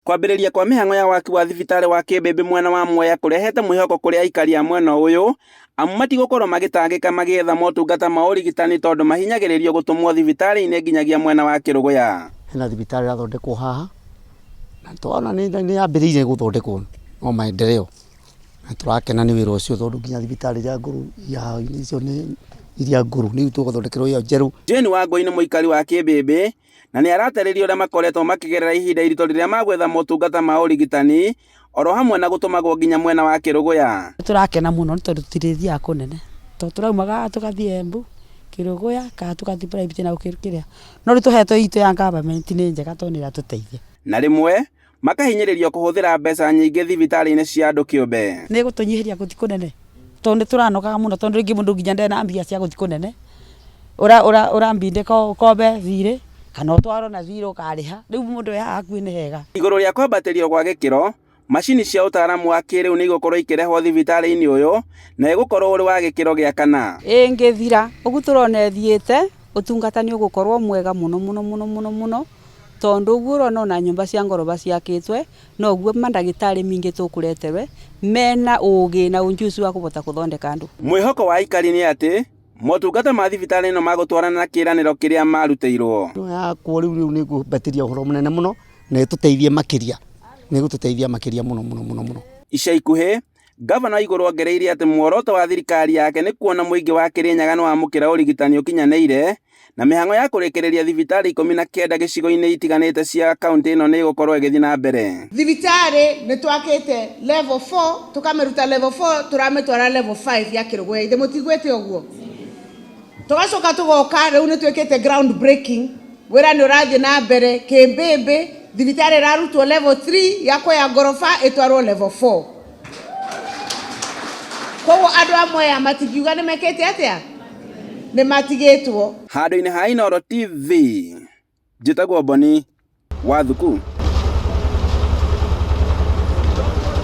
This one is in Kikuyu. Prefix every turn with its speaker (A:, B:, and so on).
A: Kwambĩrĩria kwa mĩhang'o ya waki wa thibitarĩ wa Kĩmbĩmbĩ mwena wa Mwea kũrehete mwĩhoko kũrĩ aikari a mwena ũyũ amu matigũkorwo magĩtangĩka magĩetha motungata ma ũrigitani tondũ mahinyagĩrĩrio gũtũmwo thibitarĩ-inĩ nginyagia mwena wa Kĩrũgũya.
B: Hena thibitarĩ ĩrathondekwo haha, na nĩtũrona nĩ yambĩrĩirie gũthondekwo no maendeleo, na tũrakena nĩ wĩra ũcio tondũ nginya thibitarĩ iria ngũrũ icio nĩ iria ngũrũ rĩu tũgũthondekerwo ĩyo njerũ.
A: Jane Wangũi nĩ mũikari wa Kĩmbĩmbĩ na nĩ aratarĩria ũrĩa makoretwo makĩgerera ihinda iritũ rĩrĩa magwetha motungata ma ũrigitani oro hamwe na gũtũmagwo nginya mwena wa Kĩrũgũya.
C: Nĩ tũrakena mũno nĩ tondũ tũtirĩthiaga kũnene, tondũ tũraumaga haha tũgathiĩ Embu, Kĩrũgũya kana tũgathiĩ private na kĩrĩa, no rĩu tũhetwo itũ ya government nĩ njega tondũ nĩ ĩratũteithia.
A: Na rĩmwe makahinyĩrĩrio kũhũthĩra mbeca nyingĩ thibitarĩ-inĩ cia andũ kĩũmbe.
C: Nĩ ĩgũtũnyihĩria gũthiĩ kũnene tondũ nĩ tũranogaga mũno tondũ rĩngĩ mũndũ nginya ndarĩ na mbia cia gũthiĩ kũnene, ũrambindĩka ũkombe thirĩ kana ũtwarwo na thirĩ ũkarĩha, rĩu mũndũ e haha hakuhĩ nĩ hega.
A: Igũrũ rĩa kwambatĩrio gwa gĩkĩro, macini cia ũtaaramu wa kĩrĩu nĩ igũkorwo ikĩrehwo thibitarĩ-inĩ ũyũ na ĩgũkorwo ũrĩ wa gĩkĩro gĩa kana.
D: Ĩngĩthira ũguo tũrona ĩthiĩte, ũtungata nĩ ũgũkorwo mwega mũno mũno mũno mũno mũno, tondũ ũguo ũrona ona nyũmba cia ngoroba ciakĩtwe, noguo mandagĩtarĩ mingĩ tũkũreterwe mena ũgĩ na ũnjuzi wa kũbota kũthondeka andũ.
A: Mwĩhoko wa aikari nĩ atĩ motungata ma thibitarĩ ĩno magũtwarana na kĩĩranĩro kĩrĩa marutĩirwo.
B: Ĩno yakwo rĩu rĩu nĩ ĩkũmbatĩria ũhoro mũnene mũno na ĩtũteithie makĩria, nĩ ĩgũtũteithia makĩria mũno mũno mũno mũno.
A: Ica ikuhĩ, Ngavana Waiguru ongereire atĩ muoroto wa thirikari yake nĩ kuona mũingĩ wa Kĩrĩnyaga nĩ wamũkĩra ũrigitani ũkinyanĩire na mĩhang'o ya kũrĩkĩrĩria thibitarĩ 19 gĩcigo-inĩ itiganĩte cia kaunti ĩno nĩ ĩgũkorwo ĩgĩthiĩ na mbere.
E: Thibitarĩ nĩ twakĩte level 4 tũkamĩruta level 4 tũramĩtwara level 5 ya Kĩrũgũya ithe mũtiguĩte ũguo tũgacoka tũgoka rĩu nĩ twĩkĩte ground breaking wĩra nĩ ũrathiĩ na mbere Kĩmbĩmbĩ thibitarĩ ĩrarutwo level 3 ya ya ngoroba ĩtwarwo level 4 koguo andũ a Mwea matingiuga nĩ mekĩte atĩa nĩ matigĩtwo.
A: Handũ-inĩ ha Inooro TV, njĩtagwo Boni Wathuku.